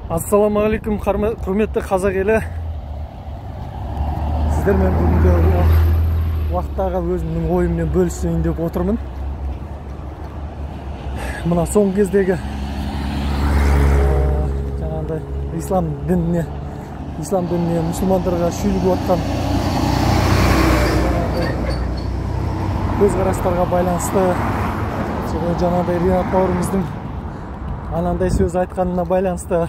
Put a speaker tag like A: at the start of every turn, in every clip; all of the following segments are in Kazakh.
A: Ассалаумағалейкум, құрметті қазақ елі. Сіздермен бүгінгі уақыттағы өзімнің ойыммен бөлісейін деп отырмын. Мына соңғы кездегі жаңағындай ислам дініне, мұсылмандарға шүйлігіп отқан көзқарастарға байланысты, жаңағындай Ринат бауырымыздың анандай сөз айтқанына байланысты,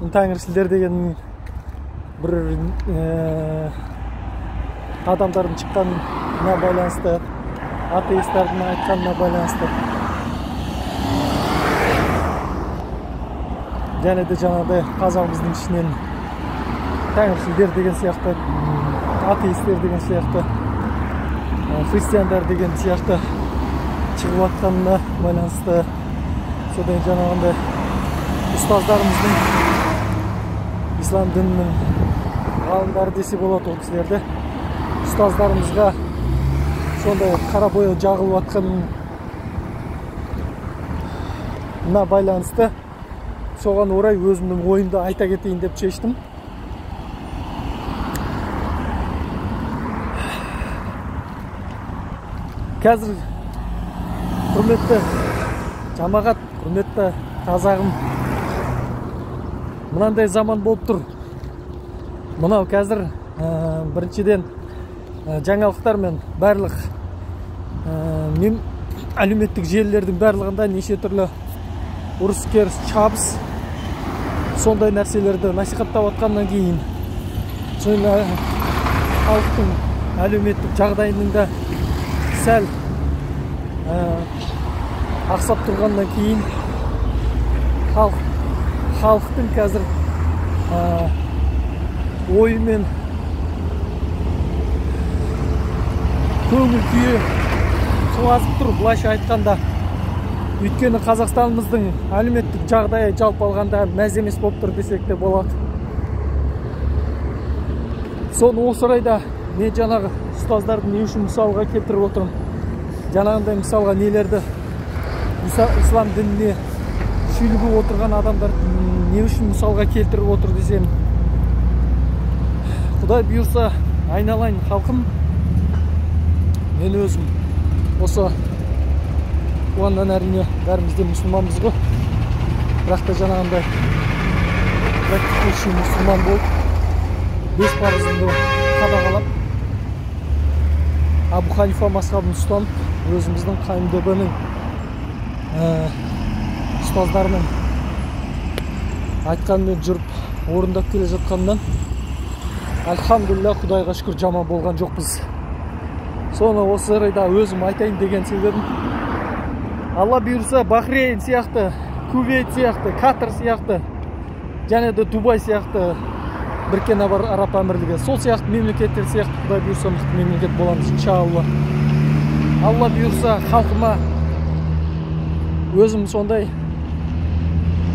A: тәңіршілдер деген бір адамдардың шыққанына байланысты, атеистердің айтқанына байланысты, және де жаңағыдай қазағымыздың ішінен тәңіршілдер деген сияқты, атеистер деген сияқты, христиандар деген сияқты шығып жатқанына байланысты, содан жаңағындай ұстаздарымыздың, ислам дінінің ғалымдары десе болады ол кісілерді, ұстаздарымызға сондай қара бояу жағылып жатқанына байланысты, соған орай өзімнің ойымды айта кетейін деп шештім. Қазір құрметті жамағат, құрметті қазағым, мынандай заман болып тұр. Мынау қазір біріншіден жаңалықтар мен барлық әлеуметтік желілердің барлығында неше түрлі ұрыс керіс, шабыс, сондай нәрселерді насихаттап атқаннан кейін, сондай халықтың әлеуметтік жағдайының да сәл ақсап тұрғаннан кейін, халықтың қазір ойы мен көңіл күйі құлазып тұр, былайша айтқанда. Өйткені Қазақстанымыздың әлеуметтік жағдайы жалпы алғанда мәз емес болып тұр десек те болады. Соны осы орайда мен жаңағы ұстаздарды не үшін мысалға келтіріп отырмын? Жаңағындай мысалға нелерді, ислам дініне шүйлігіп отырған адамдар не үшін мысалға келтіріп отыр десем, Құдай бұйырса, айналайын халқым, мен өзім осы туғаннан әрине бәріміз де мұсылманбыз ғой, бірақ та жаңағындай практикующий мұсылман болып, бес парызымды қадағалап, Абу Ханифа мазхабын ұстанып, өзіміздің ҚМДБ-ның ұстаздарының айтқанымен жүріп орындап келе жатқаннан альхамдулилля, Құдайға шүкір, жаман болған жоқпыз. Соны осы орайда өзім айтайын деген себебім, Алла бұйырса, Бахрейн сияқты, Кувейт сияқты, Катар сияқты, және де Дубай сияқты, Біріккен Араб Әмірлігі, сол сияқты мемлекеттер сияқты Құдай бұйырса мықты мемлекет боламыз, иншалла. Алла бұйырса, халқыма өзім сондай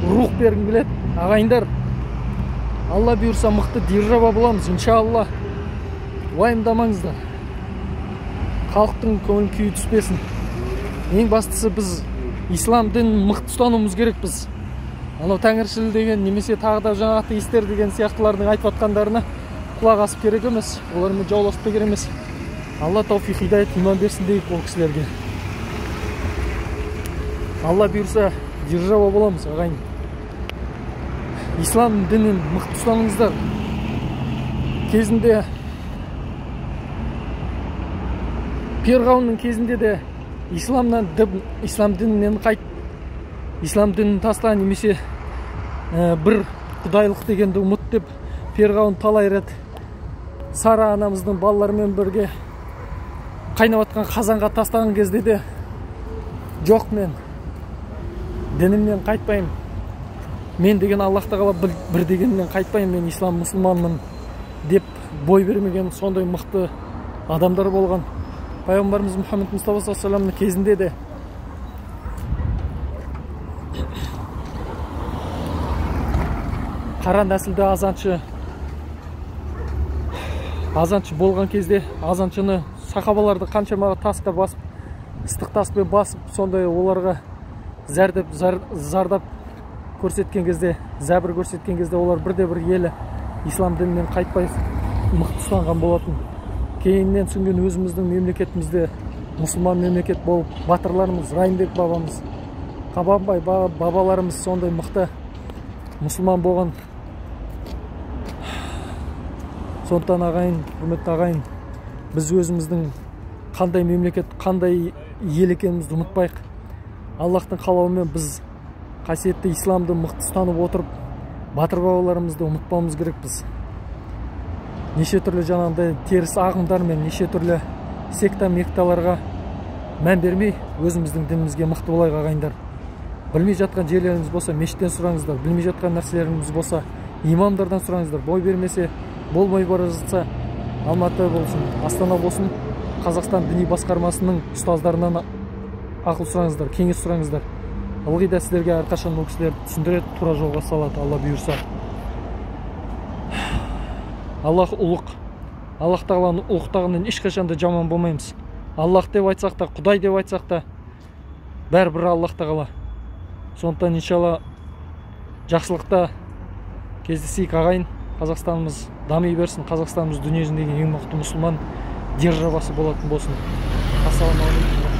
A: рух бергім келеді. Ағайындар, Алла бұйырса мықты держава боламыз, иншалла. Уайымдамаңыздар. Халықтың көңіл күйі түспесін. Ең бастысы, біз ислам дінін мықты ұстануымыз керекпіз. Анау тәңіршіл деген немесе тағы да жаңа атеистер деген сияқтылардың айтып жатқандарына құлақ асып керек емес, олармен жауласып та керек емес. Алла тауфиқ, хидаят, иман берсін дейік ол кісілерге. Алла бұйырса, держава боламыз, ағайын. Ислам дінін мықты ұстаныңыздар. Кезінде Перғауынның кезінде де ислам дінінен қайт, ислам дінін таста, немесе бір құдайлық дегенді ұмыт деп Перғауын талай рет Сара анамыздың балаларымен бірге қайнап атқан қазанға тастаған кезде де, жоқ, мен дінімнен қайтпаймын, мен деген Аллах тағала бір дегеннен қайтпаймын, мен ислам мұсылманмын деп бой бермеген сондай мықты адамдар болған. Пайғамбарымыз Мұхаммед Мұстафа саллаллаху алейхи вассаламның кезінде де қара нәсілді азаншы болған кезде азаншыны сахабаларды қаншама тасқа басып, ыстық таспен басып, сондай оларға зардап көрсеткен кезде, зәбір көрсеткен кезде олар бірде-бір елі ислам дінінен қайтпай мықты ұстанған болатын. Кейіннен түсінген өзіміздің мемлекетімізде мұсылман мемлекет болып, батырларымыз, Райымбек бабамыз, Қабанбай бабаларымыз сондай мықты мұсылман болған. Сондықтан ағайын, құрметті ағайын, біз өзіміздің қандай мемлекет, қандай ел екенімізді ұмытпайық. Аллахтың қалауымен біз қасиетті исламды мықты ұстанып отырып, батыр бабаларымызды ұмытпауымыз керекпіз. Неше түрлі жаңағындай теріс ағымдар мен неше түрлі секта мекталарға мән бермей, өзіміздің дінімізге мықты болайық, ағайындар. Білмей жатқан жерлеріңіз болса, мешіттен сұраңыздар, білмей жатқан нәрселеріңіз болса, имамдардан сұраңыздар. Бой бермесе, болмай бара жатса, Алматы болсын, Астана болсын, Қазақстан діни басқармасының ұстаздарынан ақыл сұраңыздар, кеңес сұраңыздар. Ылғи да сіздерге әрқашан ол кісілер түсіндіреді, тура жолға салады, Алла бұйырса. Аллах ұлық. Аллах тағаланың ұлықтағынан ешқашан да жаман болмаймыз. Аллах деп айтсақ та, Құдай деп айтсақ та, бәрібір Аллах тағала. Сондықтан иншалла жақсылықта кездесейік, ағайын. Қазақстанымыз дами берсін, Қазақстанымыз дүниежүзіндегі ең мықты мұсылман державасы болатын болсын. Ассалаумағалейкум.